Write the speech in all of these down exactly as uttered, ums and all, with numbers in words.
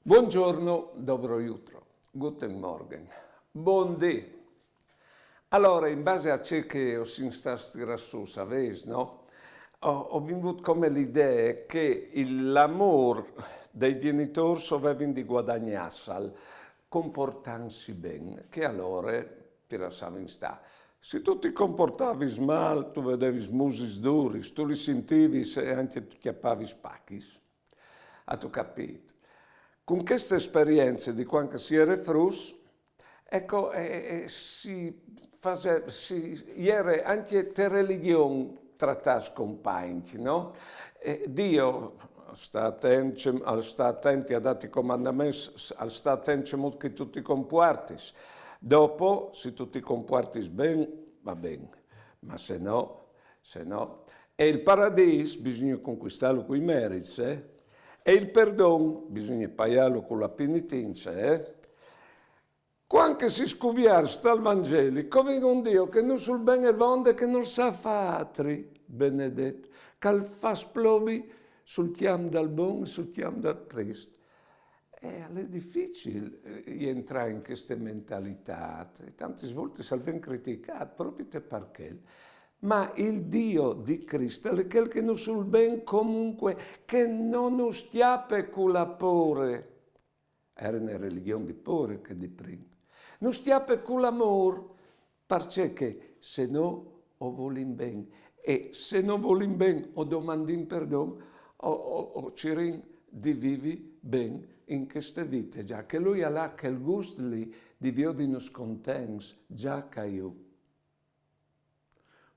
Buongiorno, dobro jutro, guten Morgen, bundì. Alore, in base a ce che o sin stâts tirâts sù, savês, no? O, o vin vût come la idee che il, l'amôr dai gjenitôrs o vevin di guadagnâsal comportantsi ben, che alore ti lassavin stâ. Se tu ti comportavis mâl, tu vedevis musis duris, tu lis sintivis e ancje tu cjapavis pachis. Âstu capît? Cun cheste esperience di cuant che si jere fruts, eco, e, e, si fase-, si jere ancje te religjon tratâ i compagns, no? E Diu al sta atent ce-, al sta atent a dâti comandaments, al sta atent cemût che tu ti compuartis. Dopo, se tu ti compuartis ben, va ben, ma se no, se no. E il paradîs bisugne concuistâlu cui merits, eh? E il perdon bisugne paiâlu cu la pinitince, eh? Cuant che si scuvierç tal Vangeli, che o vin un Diu che nus vûl ben e vonde, che nol sa fâ altri, benedet, che al fâs plovi sul cjamp dal bon e sul cjamp dal trist. E al è dificil, eh, jentrâ in cheste mentalitât, e tantis voltis al ven criticât propit par chel. Ma il Diu di Crist al è chel che nus vûl ben comuncue, che no nus cjape cu la pôre. Jere une religjon di pôre chê di prin. Nus cjape cu l'amôr, parcè che se no o volìn ben, e se no volìn ben o domandìn perdon, o, o, o cirìn di vivi ben in cheste vite, za che lui al à chel gust li di viodinus contents, za ca jù.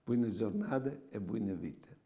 Buine zornade e buine vite.